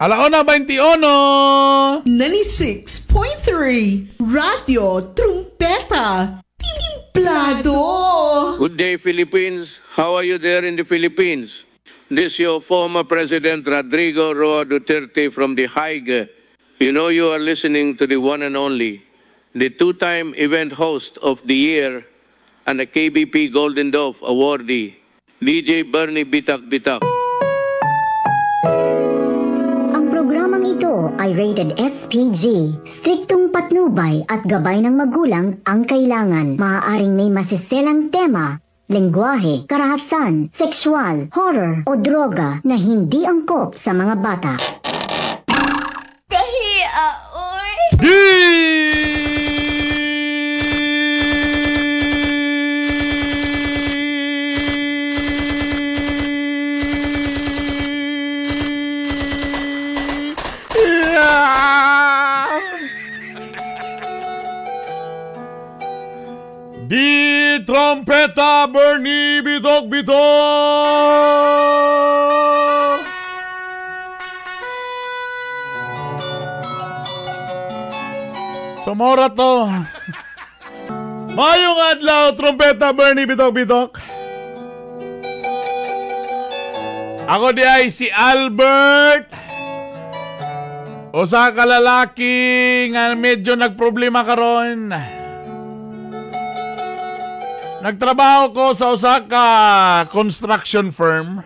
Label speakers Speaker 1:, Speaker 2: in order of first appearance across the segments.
Speaker 1: Alauna 21.
Speaker 2: 96.3 Radyo Trumpeta. Timplado.
Speaker 3: Good day, Philippines. How are you there in the Philippines? This is your former President Rodrigo Roa Duterte from The Hague. You know you are listening to the one and only, the two-time event host of the year and the KBP Golden Dove awardee, DJ Bernie Bitak Bitak.
Speaker 4: Ang programang ito ay rated SPG. Striktong patnubay at gabay ng magulang ang kailangan. Maaaring may masiselang tema, lengguwahe, karahasan, sexual, horror o droga na hindi angkop sa mga bata.
Speaker 5: Kahiya, oy!
Speaker 1: Di Trompeta Bernie Bitok Bitok. Sumora to. Mayong adlaw, Trompeta Bernie Bitok Bitok. Ako di ay si Albert. Usa ka lalaki nga medyo nagproblema karon. Nagtrabaho ko sa usa ka construction firm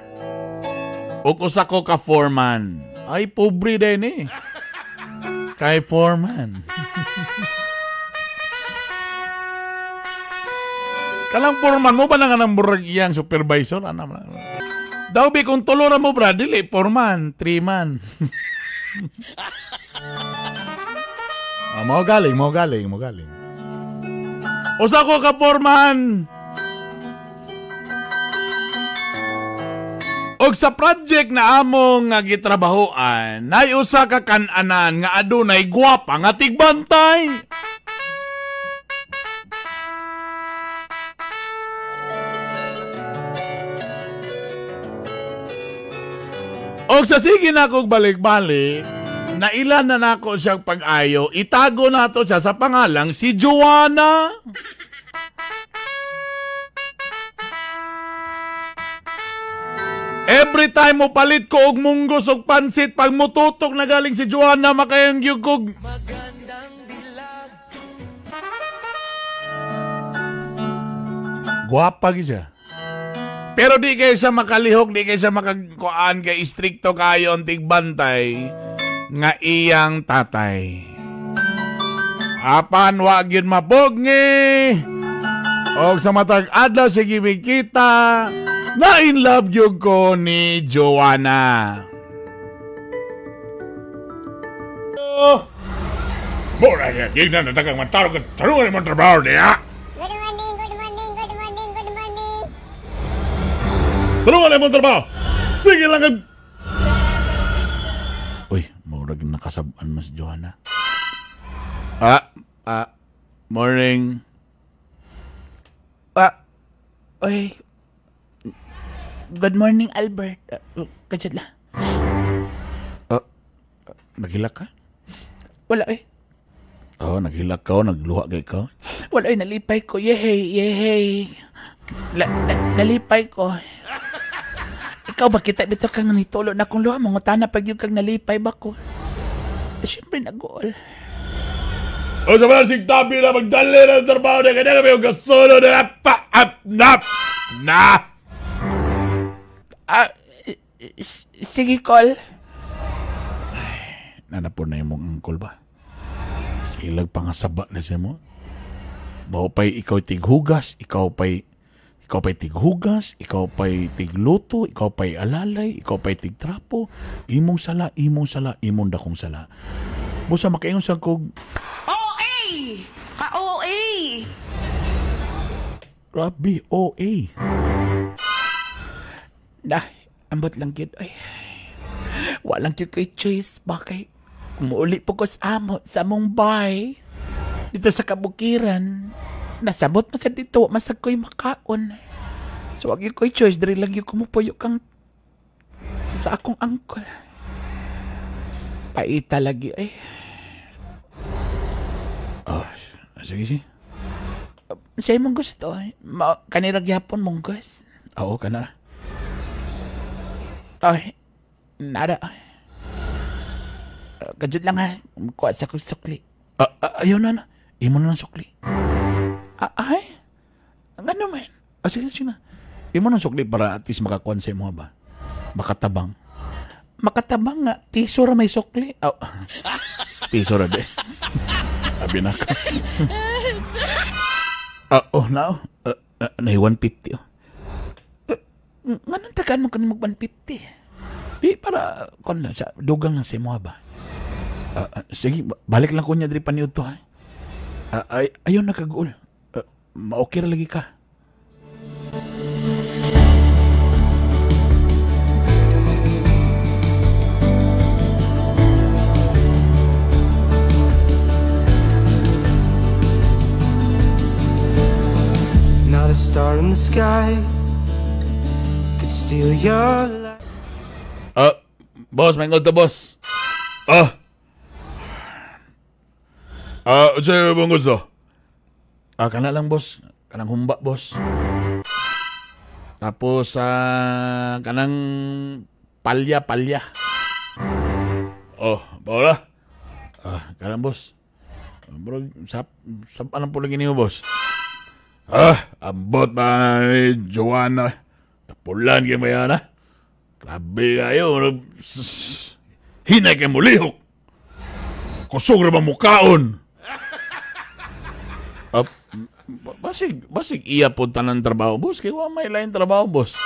Speaker 1: ug usa ko ka foreman. Ay, pobre din eh. Kay foreman. Kalang foreman mo ba na nga ng murag iyang supervisor? Ano, daw bi kung tulo ra mo bra, dili foreman, three man. Ah, mo galing, mo galing, mo galing. Usa ko ka foreman. Og sa project na among nga gitrabahoan, nay usa ka kan-anan nga adunay gwapa nga tigbantay. Og sa sige na kog balik-balik, nailan na nako siyang pag-ayo, itago nato siya sa pangalang si Joanna. Every time mo palit ko og munggos og pansit, pag mututok na galing si Joanna, makayang gyud kog gwapa gyud siya. Pero di kayo siya makalihok, di kayo siya makagkuan, kay istrikto kayo ang tigbantay nga iyang tatay. Apan wa gyud mapugni. Og sa matag adlaw sige kita, na in love gyud ko ni Joanna.
Speaker 6: Oh. Mura ya, gignan na dagang mantarong tarungan imong trabaho niya.
Speaker 4: Good morning, good morning, good morning, good morning.
Speaker 6: Tarungan imong trabaho. Sige lang kag.
Speaker 1: Uy, murag nakasab-an mas Joanna. Morning.
Speaker 7: Oy. Good morning, Albert. Kadyad lang.
Speaker 1: Naghilak ka?
Speaker 7: Wala, eh.
Speaker 1: Oh, naghilak ka, nagluha kay ka.
Speaker 7: Wala, eh, nalipay ko. Yehey, yehey. Nalipay ko. Ikaw ba kita bitaw kang nitulo na kung luha, mangutana pag yung kang nalipay ba ko? Siyempre, nag-goal.
Speaker 6: O sa mga sigtabi na magdali ng trabaho na kanya kami yung gasulo na pa-up na na.
Speaker 7: Sige, call.
Speaker 1: Ay, nanapon na yung mong angkol ba? Silag pangasaba na siya mo. Bao pa'y ikaw tighugas, ikaw pa'y tighugas, ikaw pa'y tigluto, ikaw pa'y alalay, ikaw pa'y tigtrapo. Imong sala, imong sala, imong dakong sala. Busa makaingon sa kog
Speaker 2: OA! Ka-OA!
Speaker 1: Grabe, OA.
Speaker 7: Nah, ambot lang yun. Ay, walang yun kay choice. Bakit? Umuuli po ko sa amo, sa among bay. Dito sa kabukiran. Nasabot mo sa dito, masag ko'y makaon. So, wag yun ko'y choice. Dari lang yun kumupuyo kang sa akong angkol. Paita lagi ay.
Speaker 1: Oh, sige, sige.
Speaker 7: Sa imong gusto, kanira gyapon munggus.
Speaker 1: Oo, kanara.
Speaker 7: Ay, nara. Kajud lang ha, kuha sa kong sukli.
Speaker 1: Ayaw na na. Imo na ng sukli.
Speaker 7: Ay, ano man?
Speaker 1: Sige, sige na. Imo na sukli para at least makakuan sa imo ba? Makatabang.
Speaker 7: Makatabang nga, piso ra may sukli.
Speaker 1: Oh. Piso ra de. Abi na ka. Oh, na. Nahi 150. Oh.
Speaker 7: Nganong tagaan mo ka mag 150?
Speaker 1: Di, para, kon lang, sa, dugang lang sa imo ba? Sige, balik lang ko niya diri paniud to, ha? Ayaw na kaguol. Ma-okay ra lagi ka.
Speaker 5: Not a star in the sky could steal your life.
Speaker 1: Boss, may ngod to, boss. Sa'yo bang gusto? Kana lang, boss. Kanang humba, boss. Tapos, kanang palya. Oh, bawala. Kanang, boss. Bro, sap anong pulagin niyo, boss? Ambot ba ni Joanna? Tapulan kayo mayana. Grabe kayo. Hinay kayo mulihok. Kusog ra ba mukaon? Basig iya po tanan trabaho, boss. Kaya may lain trabaho, boss.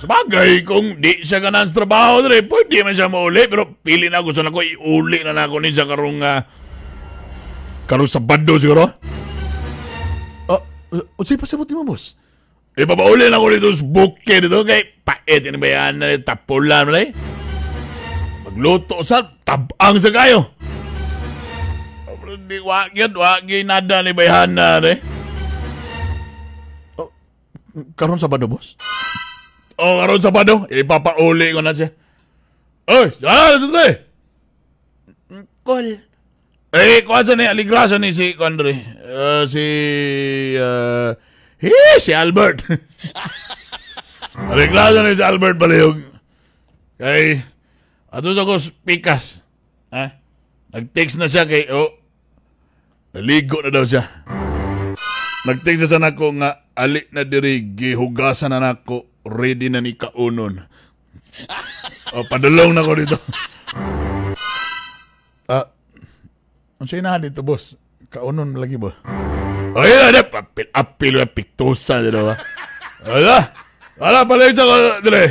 Speaker 1: Sabagay, kung di siya ganan sa trabaho, dre, pwede man siya mauli. Pero pili na gusto na ko, iuli na na ako ni siya karong karong Sabado siguro. Unsay pasabot nimo, boss? Ipapauli na ko dito sa bukid dito kay pait ini bayan na tapulan man eh. Magluto sa tabang sa kayo. Di wag nada ni bayan na eh. Oh, karon Sabado, boss? Oh, karon Sabado, ipapauli ko na siya. Oy, sa
Speaker 7: Kol.
Speaker 1: Eh, kuha sa ni, aligrasa ni si Andre. Si Albert. Aligrasa ni si Albert Balihog. Kay, ato sa ko, pikas. Ha? Nag-text na siya kay, oh, naligo na daw siya. Nag-text na siya nako nga, ali na diri, gihugasan na nako, ready na ni kaunon. Oh, padulong na ko dito. Ang siya na dito, boss? Kaunon lagi ba? Ay, ano? Apil, piktosa, di ba? Wala! Wala pala yung tsaka, dire.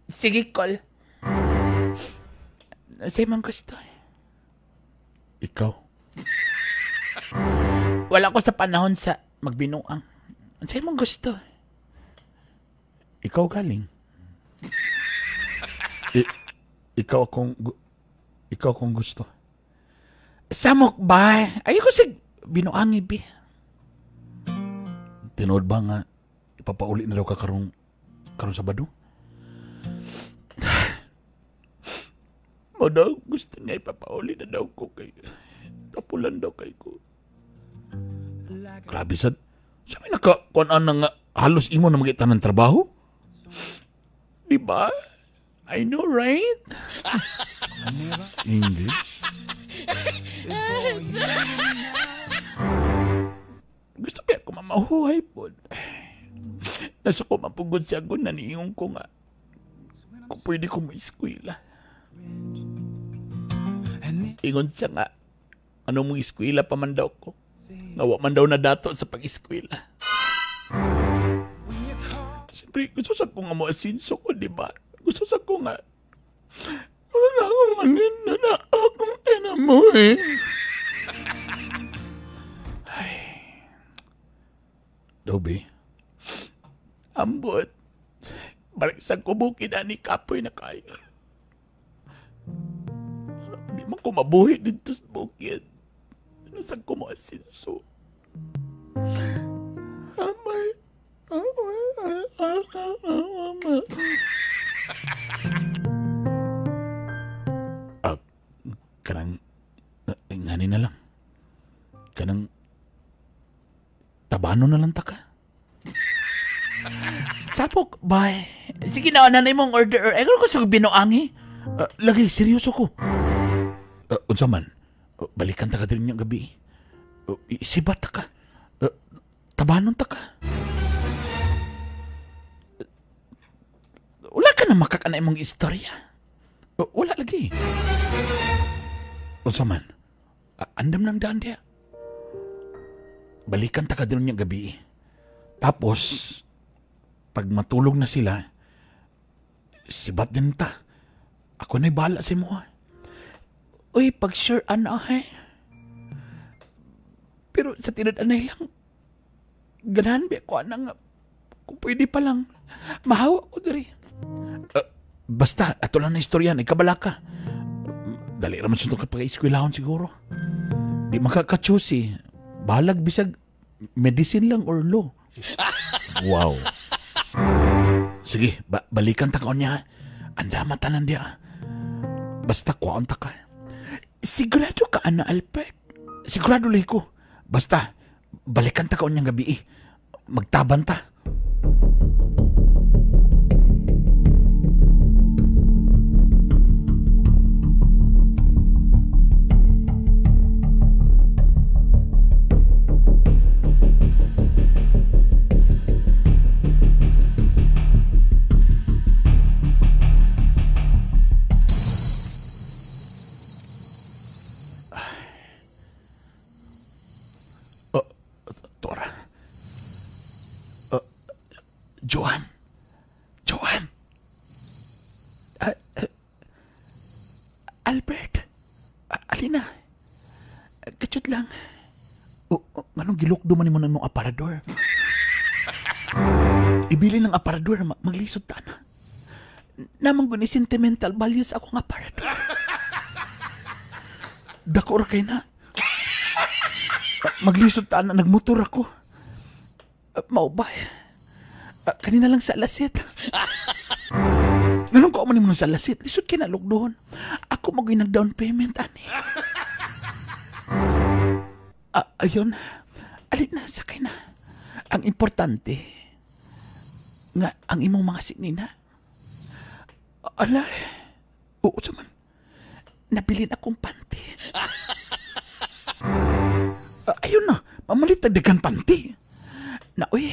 Speaker 7: Sige, Col. Sa'yo mang gusto.
Speaker 1: Ikaw?
Speaker 7: Wala ko sa panahon sa magbinuang. Sa'yo mang gusto.
Speaker 1: Ikaw galing. Ikaw akong gusto.
Speaker 7: Samok ba? Ayoko sa binuang ibi.
Speaker 1: Tinood ba nga ipapauli na daw ka karong Sabado?
Speaker 7: Mo daw gusto niya ipapauli na daw ko kay tapulan daw kay ko.
Speaker 1: Grabe sad. Sa may nakakuan na nga halos imo na makita ng trabaho?
Speaker 7: Di ba? I know, right?
Speaker 1: English?
Speaker 7: Gusto pa ako mamahuhay po. Nasa ko mapugod siya ko na niiyong ko nga. Kung pwede ko mo-eskwela. Ingon siya nga, ano mong eskwela pa man daw ko. Ngawa man daw na dato sa pag-eskwela. Siyempre, gusto sa ko nga mo asinso ko, di ba? Gusto sa ko nga, wala akong manin na akong ina mo eh. Ay.
Speaker 1: Dobby.
Speaker 7: Ambot. Balik sa kubukid ani kapoy na kayo. Di man ko mabuhi dito sa bukid. Nasa ko mo asinso. Amay. Amay. Amay. Amay.
Speaker 1: na lang. Kanang tabano na lang ta ka.
Speaker 7: Sapok, bye. Sige na, nanay mong order. Ay, ko sa binuangi.
Speaker 1: Lagi, seryoso ko. Unsa man, balikan ta ka din niyang gabi. Isibat ta ka. Tabanon ta ka.
Speaker 7: Wala ka na makakana imong istorya.
Speaker 1: Wala lagi. Unsa man, andam nang daan diya. Balikan ta ka din niyang gabi. Tapos, pag matulog na sila, sibat din ta. Ako na'y bahala sa imo.
Speaker 7: Uy, pag sure ano eh. Pero sa tinad-anay lang, ganahan ba ko anang, kung pwede pa lang, mahawa ko diri.
Speaker 1: Basta, ato lang na istorya, ikabala ka. Dali raman sunod ka pag-eskwelahon siguro. Di makaka-choose eh. Bahalag bisag, medicine lang or law. Wow. Sige, balikan ta ka niya. Andama tanan diya. Basta kuhaan ta ka.
Speaker 7: Sigurado ka, ana Albert?
Speaker 1: Sigurado lang ko. Basta, balikan ta ka niyang gabi eh. Magtaban ta. Tora. Joanne. Joanne.
Speaker 7: Albert. Alina. Kachut lang.
Speaker 1: Anong gilukdo man mo ng aparador? Ibili ng aparador, maglisod ta na.
Speaker 7: Namang guni sentimental values akong aparador.
Speaker 1: Dako ra kay na. Maglisod ta na, nagmotor ako.
Speaker 7: Mao ba? Kanina lang sa lasit.
Speaker 1: Ganun ko man mo sa lasit. Lisod kinalok doon.
Speaker 7: Ako magoy nag-down payment, ani. Ayun. Alit na, sakay na.
Speaker 1: Ang importante, nga ang imong mga sinina.
Speaker 7: Alay.
Speaker 1: Oo, sa man.
Speaker 7: Nabilin akong panty.
Speaker 1: Ayun na, mamalit tagdagan panty.
Speaker 7: Na, uy,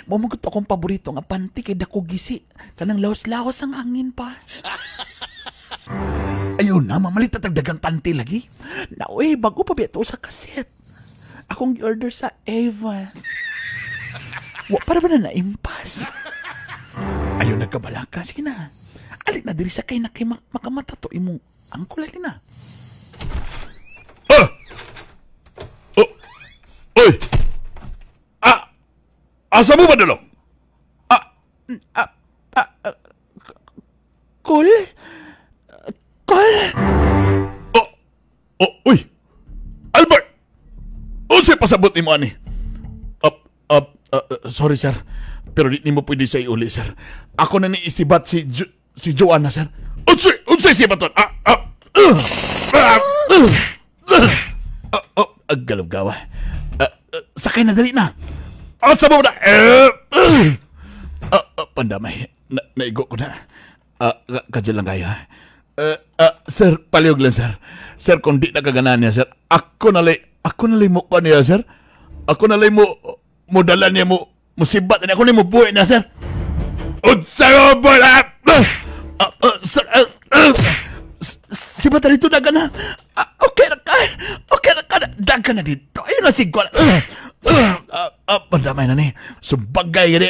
Speaker 7: mamagot akong paborito nga panty kay dako gisi. Kanang laos-laos ang hangin pa.
Speaker 1: Ayun na, mamalit tagdagan panty lagi.
Speaker 7: Na, uy, bago pa biya sa kaset. Akong gi-order sa Avon. Wa para ba na naimpas?
Speaker 1: Ayun, nagkabala ka.
Speaker 7: Sige na. Alik na diri sa kay na kay makamata to imong angkol ali na.
Speaker 6: Ah! Oh! Oy! Ah! Asa mo ba dalo?
Speaker 7: Kol? Kol?
Speaker 6: Oh! Oh, uy! Albert! Unsay pasabot nimo ani?
Speaker 1: Sorry sir, pero di nimo pwede sa iuli sir. Ako na ni isibat si Joanna sir.
Speaker 6: Unsay sibaton?
Speaker 1: Galawgawa. Sakay na dali na.
Speaker 6: Asa mo na?
Speaker 1: Pandamay, naigo ko na. Kadya lang kayo. Sir, palihog lang sir. Sir, kung di na kaganahan niya sir, ako na lay mo ko niya sir. Ako na lay mo dala niya mo musibat niya. Ako na mo buhay niya sir.
Speaker 6: Unsay mo ba?
Speaker 1: Sir, sibat na dito, daga na. Okay na ka. Okay na ka. Daga na dito. Ayun na si Gwan. Pandamay na ni. Sumbagay ni.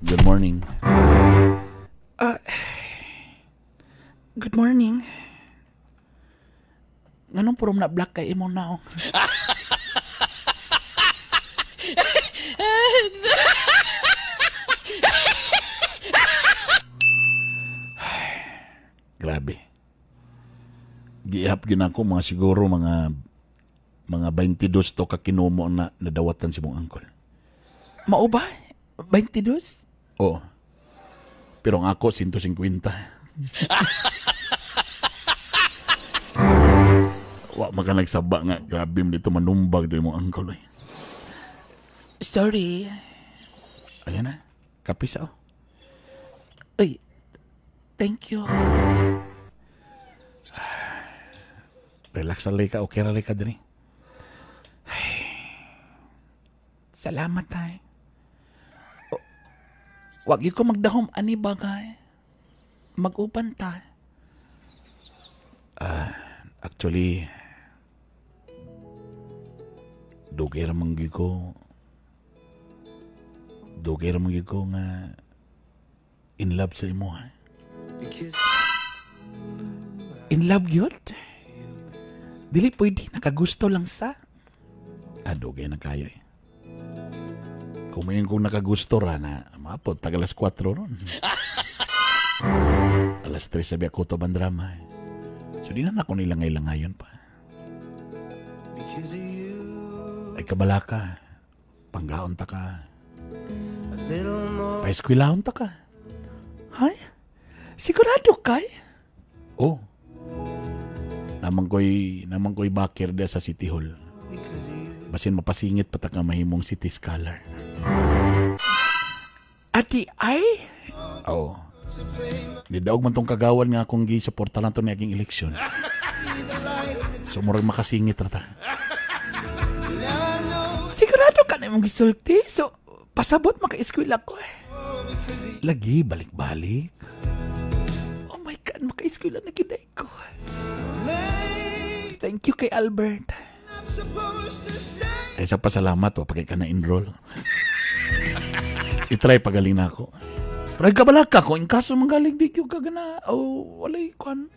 Speaker 1: Good morning.
Speaker 7: Good morning. Nganong purom na black kay imong naong?
Speaker 1: Grabe. Giihap gyud nako mga siguro mga 22 to ka kinumo na nadawatan si mong uncle.
Speaker 7: Mao ba? 22?
Speaker 1: Oo. Pero ang ako, 150. Wa man ka nagsaba nga. Grabe mo dito manumbag dito mong uncle. Eh.
Speaker 7: Sorry.
Speaker 1: Ayan na. Kape sa oh.
Speaker 7: Uy, thank you.
Speaker 1: Relax na ka. Okay ra ka diri.
Speaker 7: Salamat ay. Wag ko magdahom ani bagay. Mag-uban ta.
Speaker 1: Actually, dugay ra man gyud ko. Dugay ra man gyud ko nga in love sa imo. Ha?
Speaker 7: In love gyud? Dili pwede, nakagusto lang sa.
Speaker 1: Dugay na kayo eh. Kung mayon kong nakagusto ra na, mapod, taga alas 4 ron. Alas 3 sabi ako to bandrama eh. So di na ako nilangay-langayon pa. Ay kabala ka, panggaon ta ka, paeskwelahon ta ka.
Speaker 7: Hay? Sigurado kay?
Speaker 1: Oh. Namang ko'y bakir dia sa City Hall. Basin mapasingit pa ta ka mahimong city scholar.
Speaker 7: Ati ay?
Speaker 1: Oo. Di daog man tong kagawan nga akong gi-suporta lang to ni aging eleksyon. So murag makasingit ra ta.
Speaker 7: Sigurado ka na imong gisulti? So pasabot maka-eskwela ko eh.
Speaker 1: Lagi, balik-balik.
Speaker 7: Oh my God, maka-eskwela na giday ko. Thank you kay Albert.
Speaker 1: Ay sa pasalamat, wa pagay ka na-enroll. I-try pagaling na ako. Pero kabala ka ko, in kaso manggaling di ka gana, o walay kwan.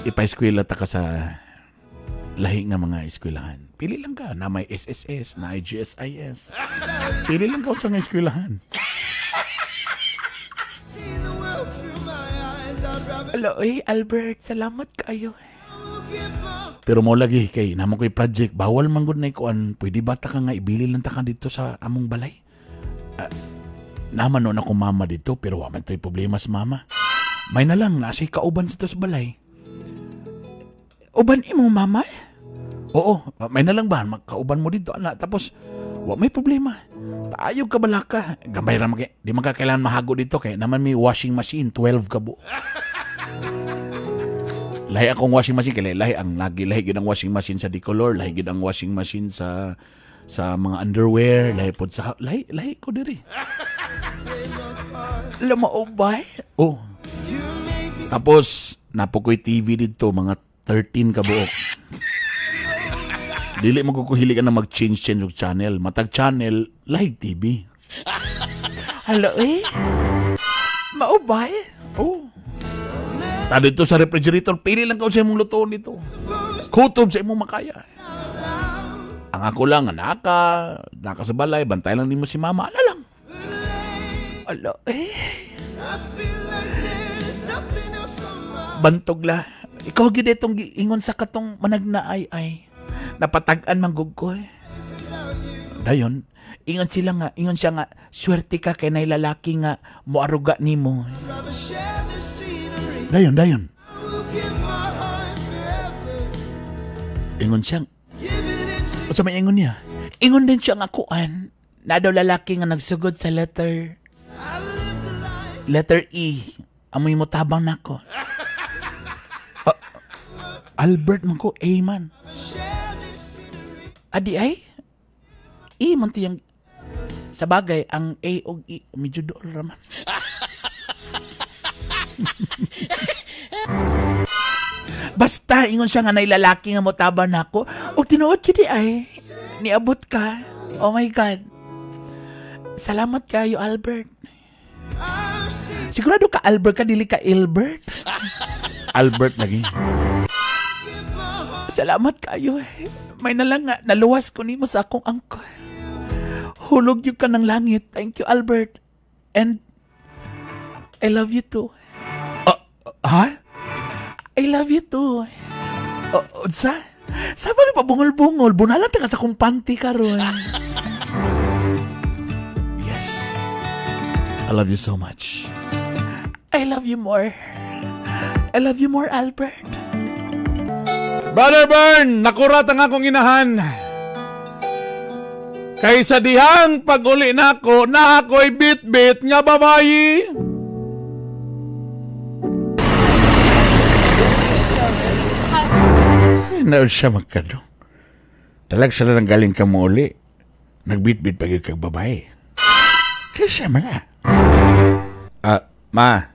Speaker 1: Ipa-eskwela ta ka sa lahi nga mga eskwelahan. Pili lang ka, na may SSS, na IGSIS. Pili lang ka sa nga eskwelahan.
Speaker 7: Hello, oy, Albert, salamat kayo.
Speaker 1: Pero mo lagi kay namo koy project, bawal man gud na ikuan, pwede ba ta ka nga ibili lang ta ka dito sa among balay? Naman noon ako mama dito, pero wa man to'y problema sa mama. May na lang, nasa kauban sa to sa balay.
Speaker 7: Uban imong mama?
Speaker 1: Oo, may na lang ba? Makauban mo dito, anak. Tapos, wa may problema. Tayo ka balaka. Gambay ra maki, di man ka kailangan mahago dito kay naman may washing machine, 12 ka buo. Lahi akong washing machine kay lahi ang lagi lahi gid ang washing machine sa decolor, lahi gid ang washing machine sa mga underwear, lahi pod sa lahi lahi ko diri.
Speaker 7: Lamaubay?
Speaker 1: Oh. Tapos napokoy TV didto mga 13 ka buok. Dili mo ko kuhili ka na mag-change og channel. Matag channel, lahi TV.
Speaker 7: Hello eh. Maubay?
Speaker 1: Oh. Ta dito sa refrigerator, pili lang ka sa imong lutoon dito. Kutob sa imong makaya. Ang ako lang, naka sa balay, bantay lang nimo si mama, ala lang.
Speaker 7: Ala eh. Bantog la. Ikaw gid itong giingon sa katong managnaay ay. Napatag-an manggug ko eh.
Speaker 1: Dayon,
Speaker 7: ingon sila nga, ingon siya nga, swerte ka kay nay lalaki nga moaruga nimo.
Speaker 1: Dayon, dayon. Ingon siya. Unsa may ingon niya?
Speaker 7: Ingon din siya nga kuan. Na daw lalaki nga nagsugod sa letter E. Amoy mo tabang nako.
Speaker 1: Albert man ko, A man.
Speaker 7: Adi ay? E man to yung sa bagay, ang A og E, medyo dool raman. Basta, ingon siya nga nailalaki nga motaba nako. Og tinuod kini ay, niabot ka. Oh my God. Salamat kayo, Albert. Sigurado ka, Albert ka, dili ka Ilbert.
Speaker 1: Albert lagi.
Speaker 7: Salamat kayo. May nalang nga, naluwas ko nimo sa akong angkol. Hulog yun ka ng langit. Thank you, Albert. And I love you too.
Speaker 1: Ha?
Speaker 7: I love you too. O, unsa? Sa ba pa bungol-bungol? Bunalan ta ka sa kong panty karon. Yes. I love you so much. I love you more. I love you more, Albert.
Speaker 6: Brother Bern, nakurat ang akong inahan. Kaysa dihang pag-uli nako na ako'y bit-bit nga babayi.
Speaker 1: Naon siya magkado. Talag sa lang galing ka mo uli. Nagbit-bit pa kag babae. Kaysa man na. Ma.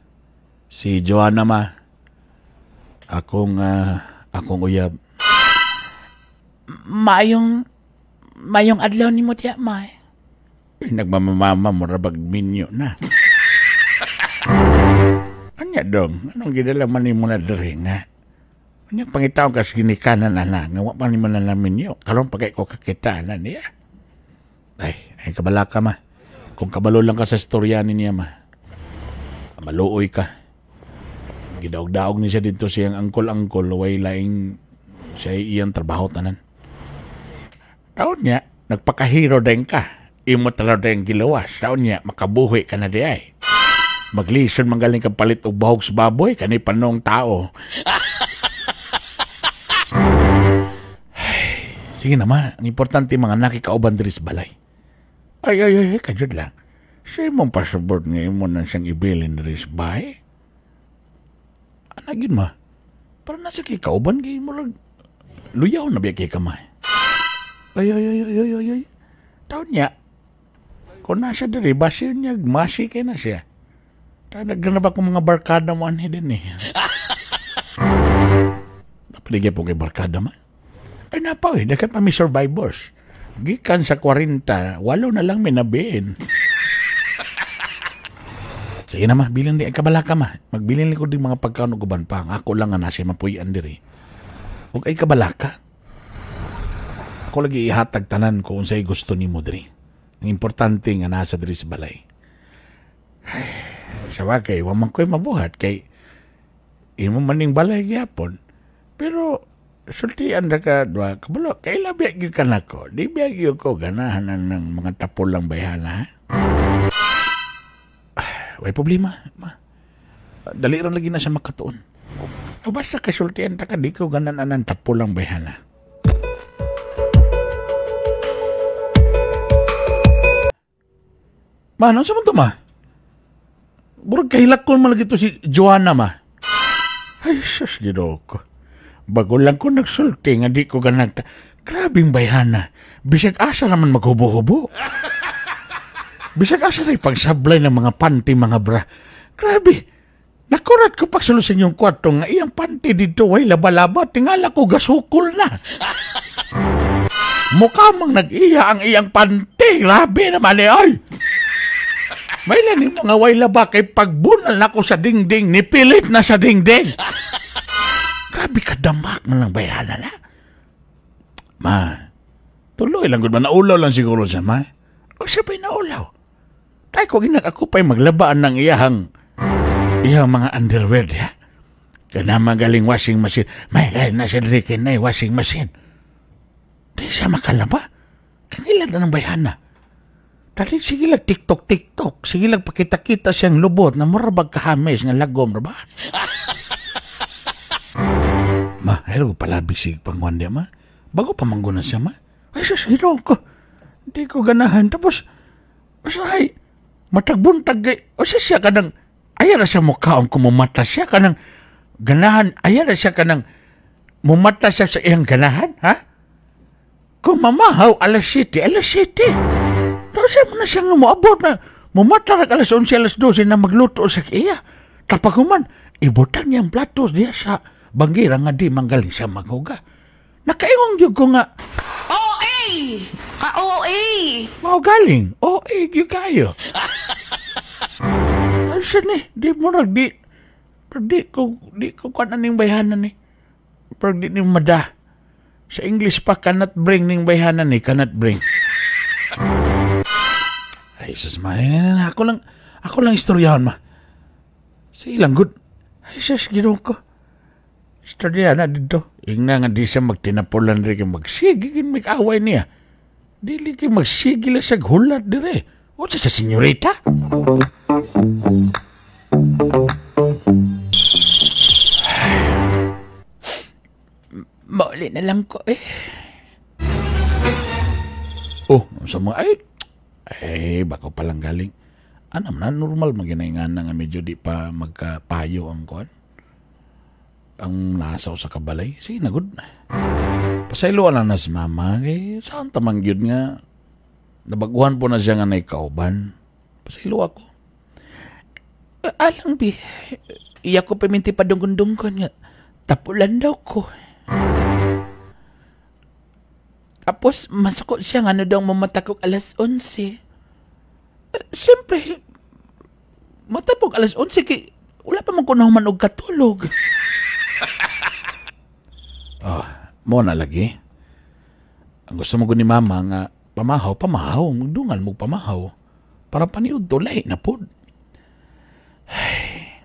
Speaker 1: Si Joanna, ma. Akong uyab.
Speaker 7: Mayong adlaw ni mo tiya, ma.
Speaker 1: Nagmamamama mo rabag minyo na. Anya dong, anong gidala man ni mo na diri nga? Anya pangitaw kas ginikanan ana, nga wa pa ni mo na minyo. Karon pa kay ko kakita ana niya. Ay kabala ka, ma. Kung kabalo lang ka sa istorya ni niya, ma. Maluoy ka. Gidaog-daog ni siya dito siyang angkol-angkol, way laing siya iyang trabaho tanan. Taon niya, nagpakahiro din ka. Imo talaga din gilawas. Taon niya, makabuhi ka na di ay. Maglison magaling kang palit og bahog sa baboy, kani panong tao. Ay, sige na, ma. Ang importante mga nakikauban diri sa balay. Ay, kajud lang. Siya mong pasabot nga imo na siyang ibilin diri sa bahay. Anagin, ma. Para nasa kikauban kay mo lang. Luyaw na biya kay kamay. Ay. Taon niya, kung nasa diri, basin niya, masi kay na siya. Taon, nagganap ako mga barkada mo anhi din eh. Napaligay po kay barkada, ma. Ay, napaw eh, dagat pa may survivors. Gikan sa 40, 8 na lang may nabiin. Sige na, ma, bilin di, ay kabala ka, ma. Magbilin ko din mga pagkaon og uban pa. Ako lang nga nasa mapuy-an diri. Huwag ay kabala ka. Ako lagi ihatag tanan ko unsay gusto nimo diri. Ang importante nga nasa diri sa balay. Ay, sa bagay, wa man ko'y mabuhat kay imo maning balay gyapon. Pero sultian ra ka duha kabalo kay labi gyud ka nako. Di biya gyud ko ganahan ng mga tapulang bayhana. Way problema, ma. Dali ra lagi na siya makatuon. O basta kay sultian ta ka di ko ganan anang tapulang bayhana. Ma, ano sa man to, ma? Burag kahilak ko man lagi to si Joanna, ma. Ay, sus, Ginoo ko. Bago lang ko nagsulti nga di ko ganag. Grabing bayhana. Bisag asa naman maghubo-hubo. Bisag asa rin pagsablay ng mga panty, mga bra. Grabe. Nakurat ko pagsulo sa inyong kwarto nga iyang panty dito ay laba-laba. Tingala ko gasukol na. Mukha mang nag-iya ang iyang panty. Grabe naman eh, ay. May laning mga way laba kay pagbunal na ko sa dingding, nipilit na sa dingding. Grabe kadamak man lang bayana na. Ma, tuloy lang gud man, naulaw lang siguro siya, ma. O siya pa'y naulaw. Tay ko ginag ako pa'y maglabaan ng iyahang mga underwear, ha? Kana magaling washing machine. May na siya dirikin na washing machine. Di siya makalaba. Kakilan na ng bayana. Dali, sige lang TikTok. Sige lang pakita-kita siyang lubot na murabag kahames nga lagom, ba? Ma, ayaw ko palabig sige pangwan niya, ma. Bago pa manggo na siya, ma. Ay, sus, hiro ko. Hindi ko ganahan. Tapos, ay, matagbuntag kay, o siya kanang, ayaw na siya mukhaon kumumata siya kanang, ganahan, ayaw na siya kanang, mumata siya sa iyang ganahan, ha? Kung mamahaw, alas 7, alas 7. Tapos siya na siya nga moabot na mumatarag alas 11, alas 12 na magluto sa iya. Tapos human, ibutan niya ang plato diya sa banggira nga di manggaling siya maghuga. Nakaingong yun ko nga.
Speaker 2: OA! Ka-OA!
Speaker 1: Maugaling. OA, yun kayo. Ay siya ni, di mo nag, di, di ko kanan ning bayhanan ni. Pero di ni mada. Sa English pa, cannot bring ning bayhanan ni, cannot bring. Ay, sus, ma. Ako lang istoryahon, ma. Sa ilang good. Ay, sus, ginawa ko. Istorya na dito. Ingna nga di siya magtinapulan rin kay magsige kin mag-away niya. Dili kay magsige lang siya hulat dire. O sa senyorita?
Speaker 7: Mauli na lang ko eh.
Speaker 1: Oh, sa mga ay, eh, bako palang galing. Anam na, normal maginaingan na nga medyo di pa magkapayo ang kuan. Ang nasaw sa kabalay. Sige na, good. Pasayloan na na si mama. Kay, saan tamang yun nga? Nabaguhan po na siya nga naikauban. Pasaylo ako.
Speaker 7: Alang, bi. Iya ko paminti pa dungkon-dungkon nga. Tapulan daw ko. Tapos, masuko siya nga ano daw mamatakog alas 11. Siyempre, matapog alas 11, kay wala pa man ko nahuman og katulog.
Speaker 1: Oh, mo na lagi. Ang gusto mo ko ni mama nga, pamahaw, pamahaw, magdungan mo pamahaw. Para paniud to, lahi na pod.
Speaker 7: Ay,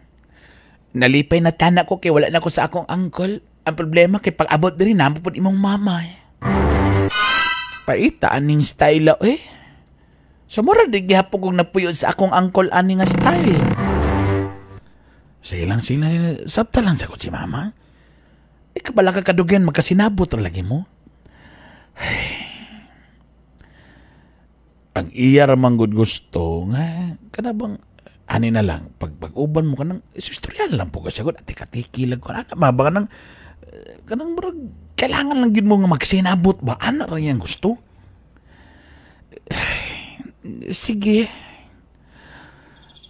Speaker 7: nalipay na tana ko kay wala na ko sa akong uncle. Ang problema kay pag-abot diri na pod imong mama. Eh. Paita aning style eh. So mura di gihapon kong napuyo sa akong uncle ani nga style.
Speaker 1: Sige lang, sige lang. Sabta lang sagot si mama. Ikabala ka kadugyan, magkasinabot ra lagi mo. Ay. Ang iya ra man gud gusto nga kana bang ani na lang pag pag-uban mo kanang istorya lang po ka sagot ati katiki lang ko ana ba kanang kanang murag kailangan lang gid mo nga magsinabot ba ana ra yang gusto.
Speaker 7: Sige.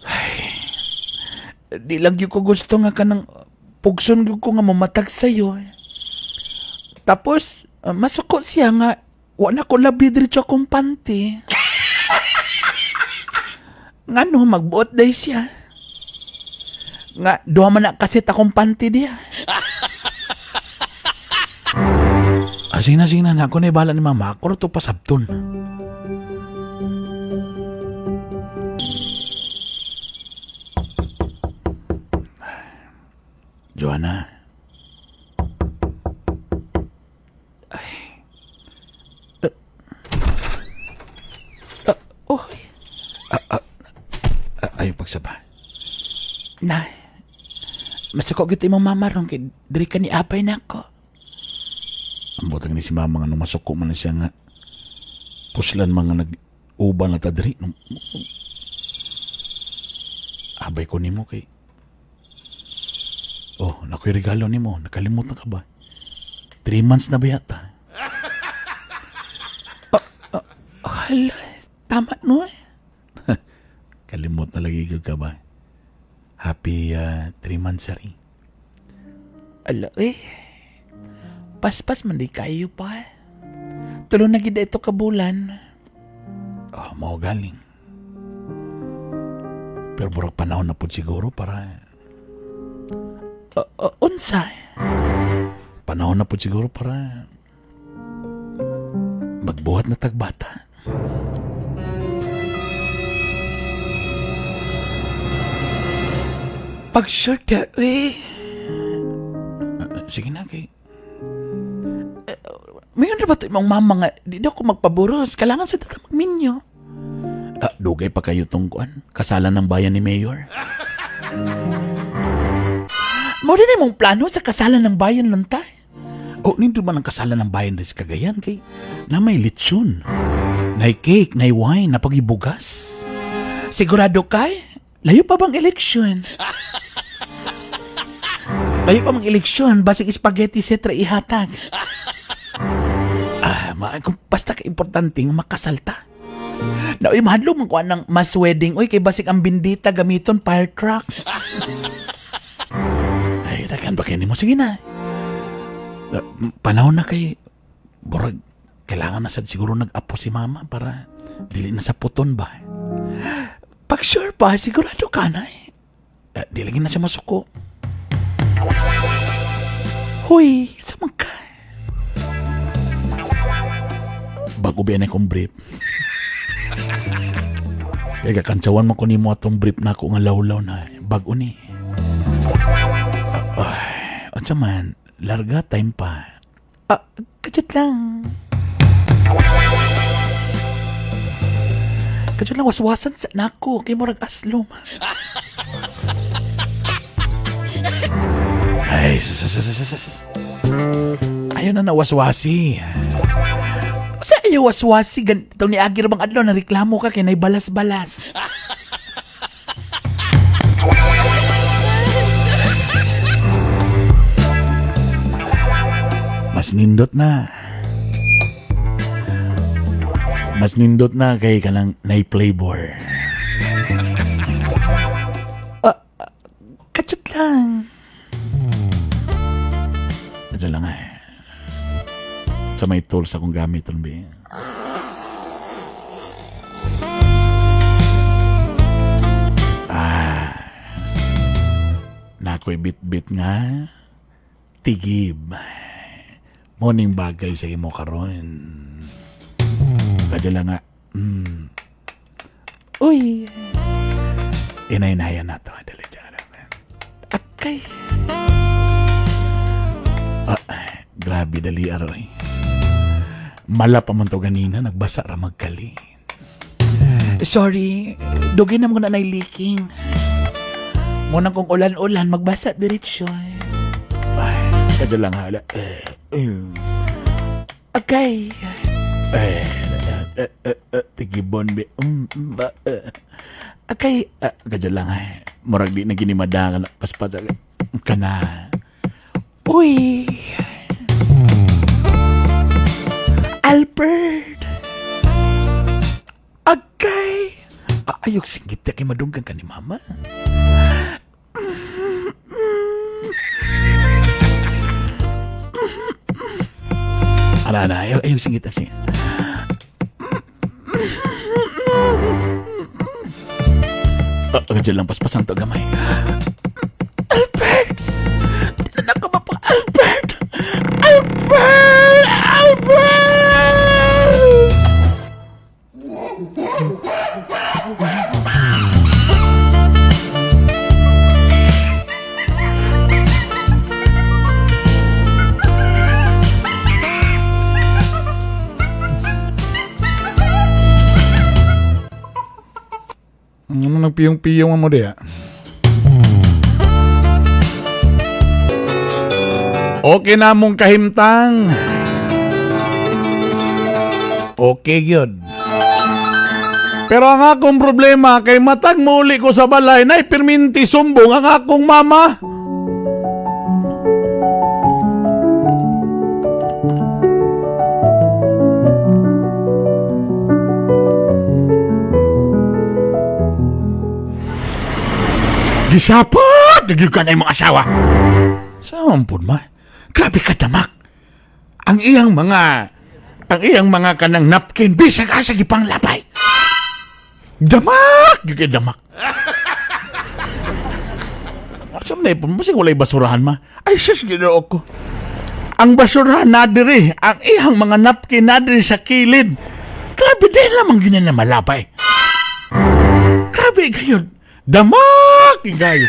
Speaker 7: Ay, di lang gyud ko gusto nga kanang pugson gyud ko nga mamatag sayo. Tapos masuko siya nga wa na ko labi diretso akong panty. Ngano magbuot day siya. Nga duha man na kasit akong panty diha.
Speaker 1: Ah, sige na, sige na. Ako na ibala ni mama. Ako na ito pasabton. Joanna.
Speaker 7: Ay. Oh.
Speaker 1: Ayaw pagsaba.
Speaker 7: Na. Masako gito imong mama ron kay diri ka ni apay nako.
Speaker 1: Ang butang ni si mama nga masuko man na siya nga puslan mga nag-uban na ta diri. Abay ko nimo kay oh, nakoy regalo nimo. Nakalimutan ka ba? 3 months na ba yata?
Speaker 7: Hala, tama no eh.
Speaker 1: Kalimot na lagi ka ba? Happy 3 months, sir.
Speaker 7: Ala eh. Paspas man di kayo pa. Tulo na gid ito ka bulan.
Speaker 1: Oh, mao galing. Pero burag panahon na pud siguro para
Speaker 7: unsa?
Speaker 1: Panahon na pud siguro para magbuhat na tagbata.
Speaker 7: Pag sure ka, eh.
Speaker 1: Sige na, kay.
Speaker 7: Mayon ra ba ito imong mama nga, di daw ko magpaburos. Kailangan sa dito magminyo.
Speaker 1: Dugay pa kayo tong kuan. Kasalan ng bayan ni Mayor.
Speaker 7: Mao din imong plano sa kasalan ng bayan lang ta.
Speaker 1: O, nindot man ang kasalan ng bayan rin sa Cagayan kay na may lechon, na cake, na wine, na pagibugas.
Speaker 7: Sigurado kay? Layo pa bang eleksyon? Layo pa bang eleksyon? Basig spaghetti setra ihatag.
Speaker 1: Kung basta ka importante nga makasalta.
Speaker 7: Na uy, mahadlo man kuan ng mass wedding. Uy, kay basig ang bindita gamiton fire truck.
Speaker 1: Ay, dagan ba kayo nimo? Sige na. Panahon na kay burag kailangan na sad siguro nag-apo si mama para dili na sa puton ba.
Speaker 7: Pag sure pa, sigurado ka na eh.
Speaker 1: Dili na siya masuko.
Speaker 7: Huy, sa man ka?
Speaker 1: Bago ba yan akong brief? Kaya kakantsawan mo ko ni mo atong brief na ako nga lawlaw na bago ni. Unsa man, larga time pa. Kajut lang. Kajut lang waswasan sa nako kay murag aslom. Ay, ayaw na nawaswasi. Sa ayaw waswasi, ganito ni Agir bang adlaw na reklamo ka kay nay balas-balas. Mas nindot na. Mas nindot na kay kanang nay flavor. Kachat lang. Kachat lang eh. Sa may tools akong gamit. Nako'y bit-bit nga. Tigib. Morning bagay sa imo karon. Kadyo lang nga. Uy. Inay-inayan na to. Dali dyan. Akay. Grabe dali aroy. Mala pa man to ganina. Nagbasa ra magkali. Sorry. Dugin na mo na leaking. Munang kung ulan-ulan, magbasa diretsyo. Ay, kadyo lang hala. Okay. Tigibon be. Okay. Kadyo lang ay. Murag di na ginimada ka na. Paspas ka na. Uy. Albert. Okay. Ayok singgit kay madunggan ka ni mama. Ana, ayaw singit singit. Kadyo lang paspasan to gamay. Albert! Tinanak ka ba pa? Albert! Albert! Albert! Ano nagpiyong-piyong mo diya? Okay na mong kahimtang. Okay yun. Pero ang akong problema kay matag muli ko sa balay na ipirminti sumbong ang akong mama. Gisapat! Nagyod ka na yung mga asawa. Saan po ma? Grabe ka damak. Ang iyang mga kanang napkin, bisag asa gipang lapay. Damak! Gyud damak. Asa man na ipon? Masig walay basurahan ma. Ay sus, Ginoo ko. Ang basurahan na diri, ang iyang mga napkin na diri sa kilid. Grabe din lamang gina na malapay. Grabe kayo. Damak! Gayo.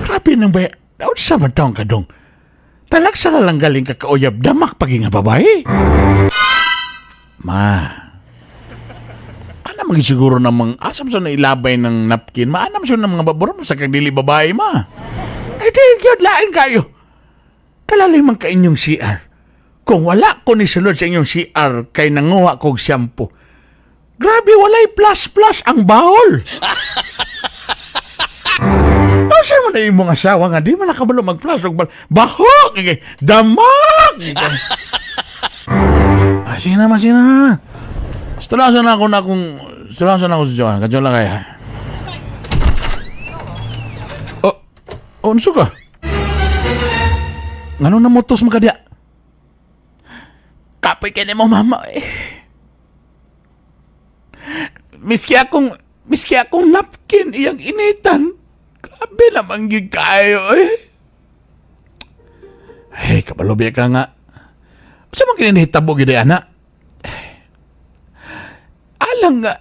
Speaker 1: Grabe nang ba? Daw sa taong kadong. Talak sa lang galing kakauyab. Damak pagi nga babae. Ma. Ano magisiguro namang asam sa nailabay ng napkin? Maanam siya ng mga babura mo sa kagdili babae, ma. Ay, di, gyud lain kayo. Kalalay man ka inyong CR. Kung wala ko ni sulod sa inyong CR kay nanguha kog shampoo. Grabe, walay plus-plus ang bahol. Ano mo na imong asawa nga, di man nakabalo mag-plus. Bahok! Damak! Ay, sige na, sige na. Strasan ako na kung... Strasan ako si Johan. Kadyo lang kaya. Oh, unso ka? Ngano namutos mo ka diya? Kapoy ka ni mo, mama eh. Miski akong napkin iyang initan. Grabe naman gyud kayo eh. Hey, kabalobi ka nga. Sa man kini nahitabo gyud ay ana? Alang nga.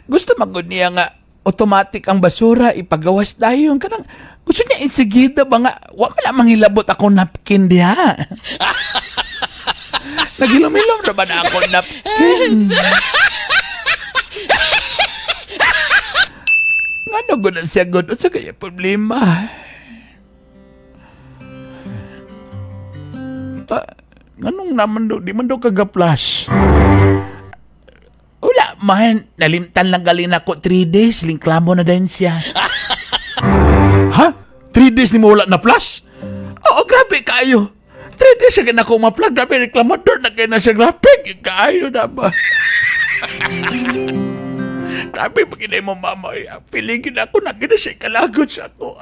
Speaker 1: Gusto man gud niya nga
Speaker 7: Automatic ang basura, ipagawas dayon. Kanang, gusto niya insigida ba nga, wa man lang manghilabot ako napkin diha. Naghilom-hilom na ba na ako napkin? Ngano gud na siya gud? Unsa kaya problema? Nganong naman daw, di man daw kagaplas. Wala man, nalimtan lang galing ako 3 days, lingklamo na din siya.
Speaker 1: Ha? 3 days ni mo wala na flash?
Speaker 7: Oo, grabe kayo. 3 days siya na ako ma-flash, grabe reklamador na kayo na siya, grabe kayo na ba? Grabe pag inay mo mama, feeling ako na gina siya kalagot sa ako.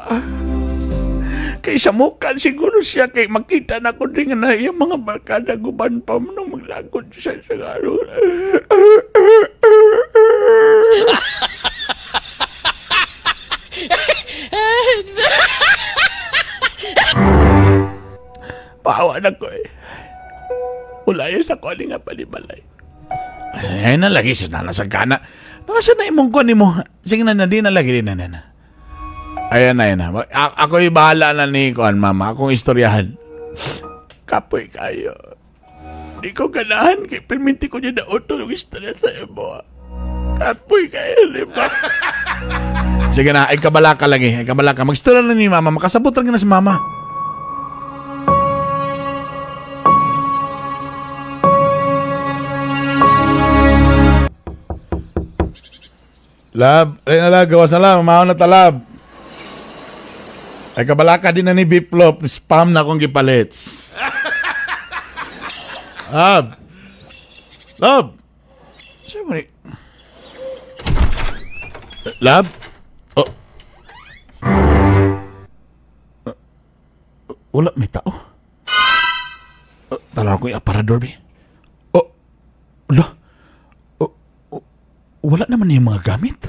Speaker 7: Kay sa mukha siguro siya kay makita na ko din na yung mga barkada guban pa mo nung maglagot siya sa garo. Pahawa na ko eh. Wala yun sa koli nga palibalay.
Speaker 1: Ay, nalagi siya na nasa gana. Nasa na imong kuha ni mo. Sige na na, di nalagi din na na. Ayan na, ayan na. Ako'y bahala na ni Kuan, mama. Akong istoryahan.
Speaker 7: Kapoy kayo. Di ko ganahan. Kay perminti ko niya na auto ng istorya sa imo. Kapoy kayo, di ba?
Speaker 1: Sige na, ay kabala ka lagi. Ay kabala ka. Magstorya na ni mama. Makasabot lang na si mama. Lab, ay na lab, gawas na lab. Mamaon na talab. Ay kabalaka din na ni Biplop, spam na akong gipalit. Lab. Lab. Siyempre. Lab? Oh. Wala, may tao. Tala ko yung aparador, be. Oh. Wala. Oh, oh. Wala naman yung mga gamit.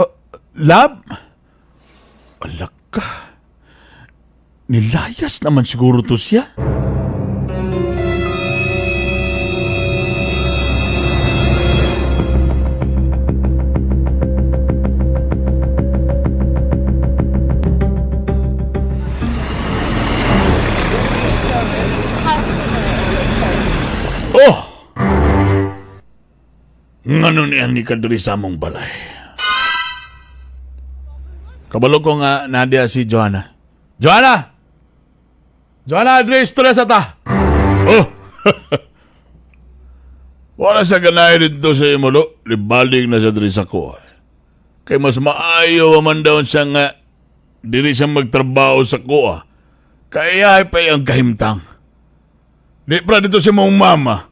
Speaker 1: Oh, lab? Alak ka. Nilayas naman siguro to siya. Oh! Ngano niya ni kadiri sa among balay? Kabalo ko nga nadia si Joanna. Joanna! Joanna, Andres, stress ata! Oh! Wala siya ganay dito sa imulo. Libalig na siya diri sa kuha. Kay mas maayo man daw siya nga diri siya magtrabaho sa kuha. Kaya ay pa ang kahimtang. Di pra dito si mong mama.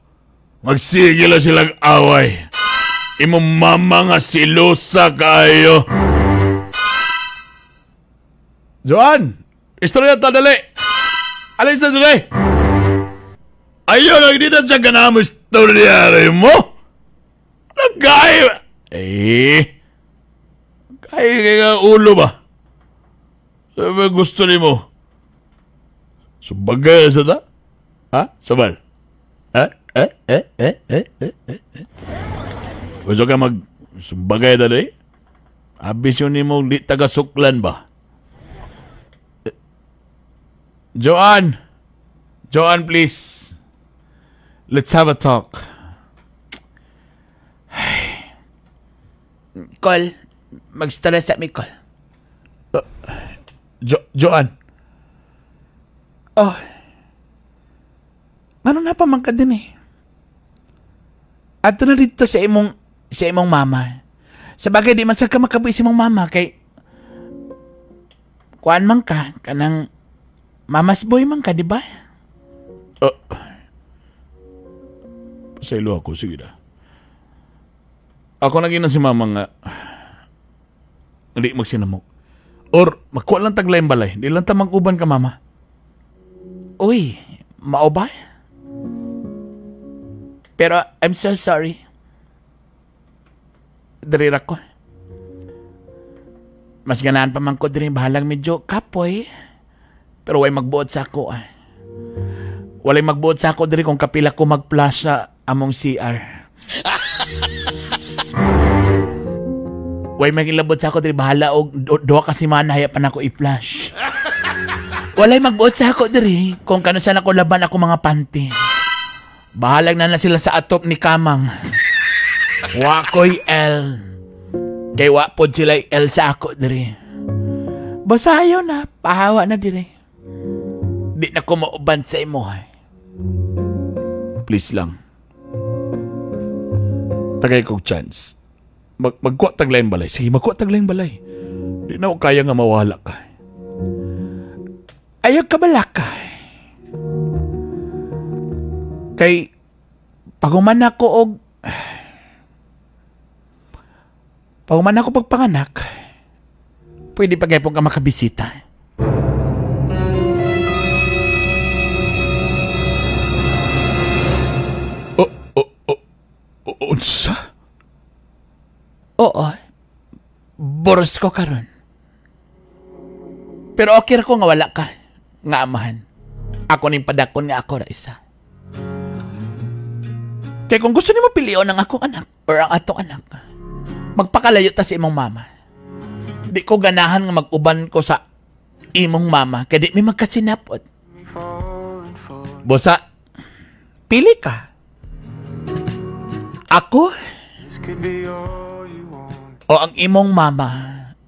Speaker 1: Magsigil na silang away. Imong mama nga silusa kayo. Joan! Istorya ta, dali! Alin sa dali! Ayun, ang hindi na siya ganang mo istorya rin mo! Nagkaya! Eh! Kaya kaya ulo ba? Sabi gusto ni mo? Sumbagay sa ta? Ha? Sabal? Ha? Eh? Eh? Eh? Eh? Eh? Eh? Gusto ka mag sumbagay dali? Abis yun ni mo di taga-suklan ba? Joanne! Joanne, please. Let's have a talk.
Speaker 7: Call. Mag-stress at me, call.
Speaker 1: Joanne.
Speaker 7: Oh. Ano na pa man ka din eh. Ato na dito sa imong mama. Sa bagay, di man sa ka makabuhi sa imong mama kay kuan man ka, kanang mamas boy man ka, di ba?
Speaker 1: Pasaylo ako, sige na. Ako naging na si mama nga hindi magsinamok. Or magkuha lang taglay balay. Di lang ta mag-uban ka, mama.
Speaker 7: Uy, mao ba? Pero I'm so sorry. Diri ra ko. Mas ganahan pa man ko diri, bahalang medyo kapoy. Pero way magbuot sa ako. Ah. Walay magbuot sa ako diri kung kapila ko magplaza among CR. Way magilabot sa ako diri, bahala og duha ka semana haya pa nako i-flash. Walay magbuot sa ako diri kung kano sa nako laban ako mga panty. Bahalag na na sila sa atop ni Kamang. Wa ko'y L. Kay wa pod sila L sa ako diri. Basta ayaw na, pahawa na diri. Di na ko mauban sa imo.
Speaker 1: Please lang. Tagay kog chance. Magkuha taglain balay. Sige, magkuha taglain balay. Di na ko kaya nga mawala ka.
Speaker 7: Ayaw ka balaka. Kay paguman ako og paguman ako pagpanganak, pwede pa gaypon ka makabisita.
Speaker 1: Unsa?
Speaker 7: Oo. Boros ko karon. Pero okay ra ko nga wala ka nga amahan. Ako ning padakon nga ako ra isa. Kaya kung gusto nimo pilion ang akong anak or ang atong anak, magpakalayo ta sa imong mama. Di ko ganahan nga mag-uban ko sa imong mama kay di mi magkasinapot. Bosa, pili ka. Ako o ang imong mama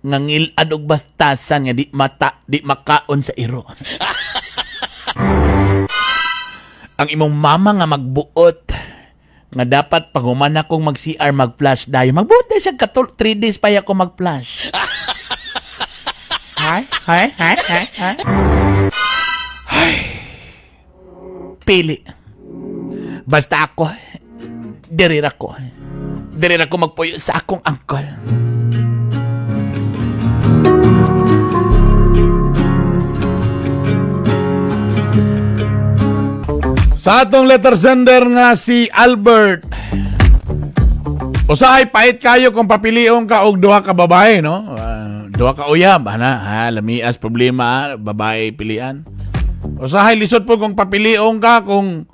Speaker 7: nga ngilad og bastasan nga di mata, di makaon sa iro. Ang imong mama nga magbuot nga dapat pag human akong mag-CR mag-flash dayo. Magbuot na siya 3 days pa ako mag-flash. Hi, hi, hi, hi, hi. Ay. Pili. Basta ako, dirira ko. Dirira ko magpuyo sa akong angkol.
Speaker 1: Sa atong letter sender nga si Albert. Usahay pait kayo kung papilion ka og duha ka babae, no? Duha ka uyab, ana, ha, lamias problema, babae pilian. Usahay lisod po kung papilion ka kung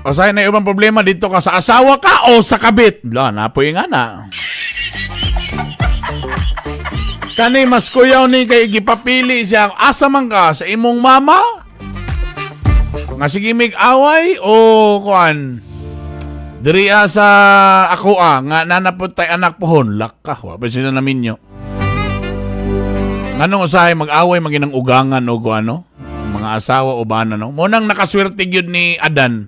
Speaker 1: usahay na ubang problema dito ka sa asawa ka o sa kabit. Bla, napoy nga na. Kani mas kuyaw ni kay gipapili siya asa man ka sa imong mama? Nga sige mig-away o kuan diriya sa ako nga nanapot tay anak pohon lakka wa pa sila naminyo. Nganong usahay mag-away maginang ugangan o ano mga asawa o bana, no? Mo nang nakaswerte gyud ni Adan.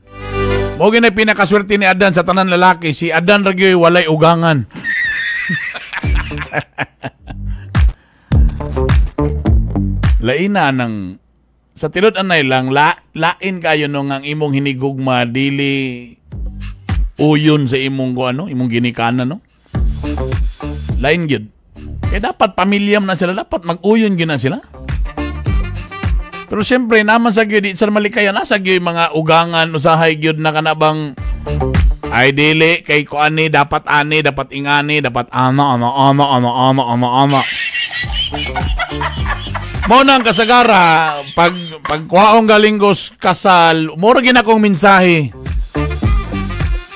Speaker 1: Mo gyud nay pinakaswerte ni Adan sa tanan lalaki, si Adan ra gyud walay ugangan. Laina nang sa tilod anay lang, lain kayo nung ang imong hinigugma, dili uyon sa imong ko ano, imong ginikanan, no? Lain gyud. Kaya dapat pamilyam na sila, dapat mag-uyon gyud na sila. Pero siyempre, naman sa gyud, di sa malikayan, nasa gyud mga ugangan, usahay gyud na kanabang ay dili, kay ko ani, dapat ingani, dapat ana, ana, ana, ana, ana, ana, ana. Mao na ang kasagara, pag pagkuhaong galinggos kasal, mura gin akong mensahe.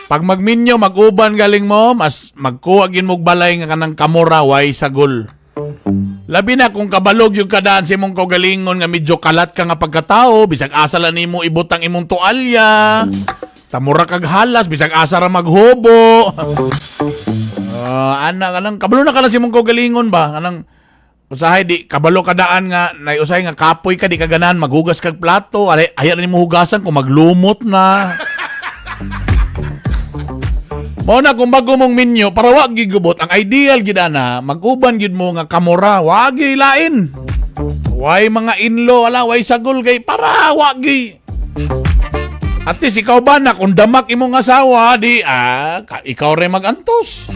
Speaker 1: Pag magminyo, mag-uban galing mo, mas magkuha gin mog balay nga kanang kamura, way sagol. Labi na kung kabalog yung kadaan sa imong kaugalingon nga medyo kalat ka nga pagkatao, bisag asa lang nimo ibutang imong tualya, tamura kag halas, bisag asa ra maghubo. Ana kanang kabalo na ka na sa imong kaugalingon ba? Kanang usahay di kabalo kadaan nga nay usahay nga kapoy ka di ka ganahan maghugas kag plato, ay ayaw na nimo hugasan kung maglumot na. Mao na kung bago mong minyo para wa gigubot ang ideal gid ana mag-uban gid mo nga kamura, wa gi lain. Way mga inlo, wala way sagol kay para wa gi. At least ikaw ba na kung damak imong asawa di ikaw re magantos.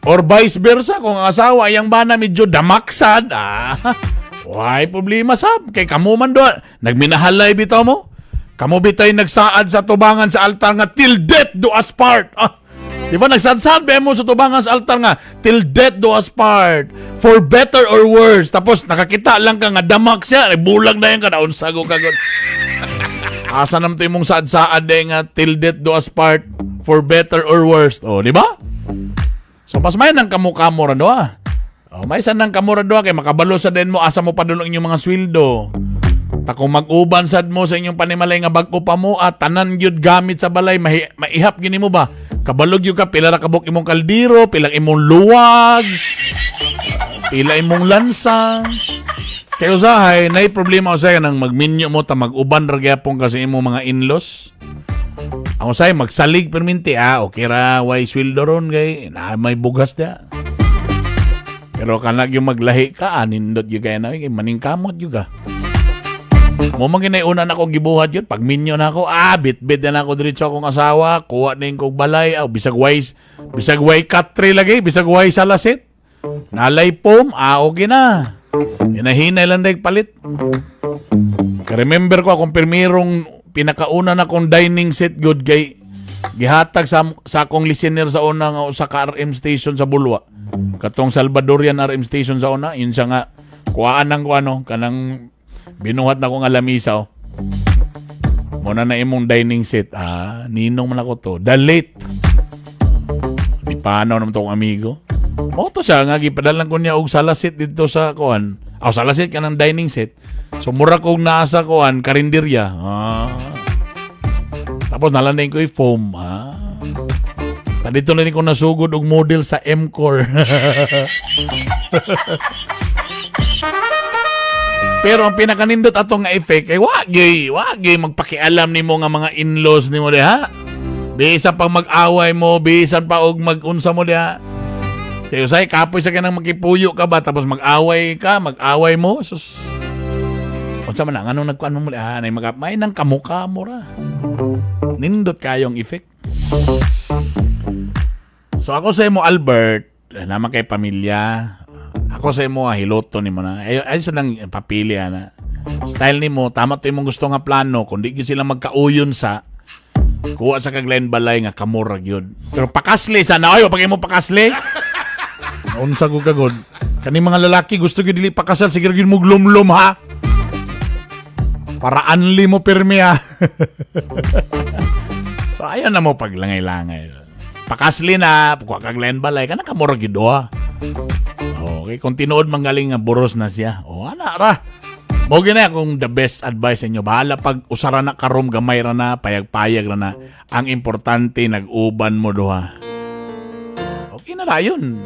Speaker 1: Or vice versa, kung ang asawa ayang bana medyo damaksad, way problema sab kay kamo man do nagminahalay bitaw mo. Kamo bitay nagsaad sa tubangan sa altar nga till death do us part. Di ba nagsaad-saad ba mo sa tubangan sa altar nga till death do us part, for better or worse. Tapos nakakita lang ka nga damak siya, ay bulag na yan ka naunsago ka gud. Asa nam to imong saad-saad eh nga till death do us part, for better or worse. Oh, di ba? So mas may nang kamo-kamo ra doa. Oh, may san nang kamo ra doa kay makabalo sa din mo asa mo padulong inyong mga sweldo. Ta kung mag-uban sad mo sa inyong panimalay nga bag-o pa mo at tanan gyud gamit sa balay maihap gini mo ba? Kabalog gyud ka pila ra kabuk imong kaldero, pilang imong luwag, pila imong lansang. Kay usahay nay problema usahay nang magminyo mo ta mag-uban ra gyapon kasi imong mga in-laws. Ang usahay magsalig perminti, okay ra way sweldo ron kay na may bugas dia. Pero kanag yung maglahi ka, nindot gyud kay na kay maningkamot gyud ka. Mo man ginay una na ako gibuhat yun. Pag minyo na ako, bitbit na ako diretso akong asawa, kuha na yung kog balay, bisag way katre lagi, bisag way salasit. Nalay pom, okay na. Hinahinay lang na palit. Remember ko akong pirmirong pinakauna na akong dining set good kay gihatag sa akong listener sa una nga usa ka RM station sa Bulwa. Katong Salvadorian RM station sa una, yun siya nga kuhaan ng kuano kanang binuhat na ko nga lamisa, oh. Muna na imong dining set. Ninong man ako to. The late. Di panaw naman to akong amigo. Mo to siya nga gipadalan ko niya og salasit dito sa kuan. Aw salasit kanang dining set. So mura kog naa sa kuan karinderya. Tapos nalanay ko yung foam. Ta dito na ni ko nasugod og model sa M-Core. Pero ang pinakanindot atong nga effect kay wagi magpakialam nimo nga mga in-laws nimo diha. Bisan pang mag-away mo, bisan pa og mag-unsa mo diha. Kay usay kapoy sa kanang makipuyo ka ba tapos mag-away ka, mag-away mo. Sus. Unsa man ang anong nagkuan mo diha, nay may nang kamuka mo ra. Nindot kayong effect. So ako sa imo Albert, naman kay pamilya. Ako sa imo hiloto nimo na. Ay sa nang papili ana. Style nimo tama to imong gusto nga plano kun di gyud sila magkauyon sa kuha sa kaglain balay nga kamura gyud. Pero pakasli sana oy, pag imo pakasli. Unsa ko kagod? Kani mga lalaki gusto gyud dili pakasal sige gyud mo glumlum ha. Para anli mo pirmi ha. So ayon na mo paglangay-langay. Pakasli na kuha kaglain balay kana kamura gyud ha. Okay, kung tinuod manggaling nga buros na siya. O, ana ra. Mo gina akong the best advice sa inyo. Bahala pag usara na karom, gamay ra na, payag-payag ra na. Ang importante, nag-uban mo duha. Okay na ra yun.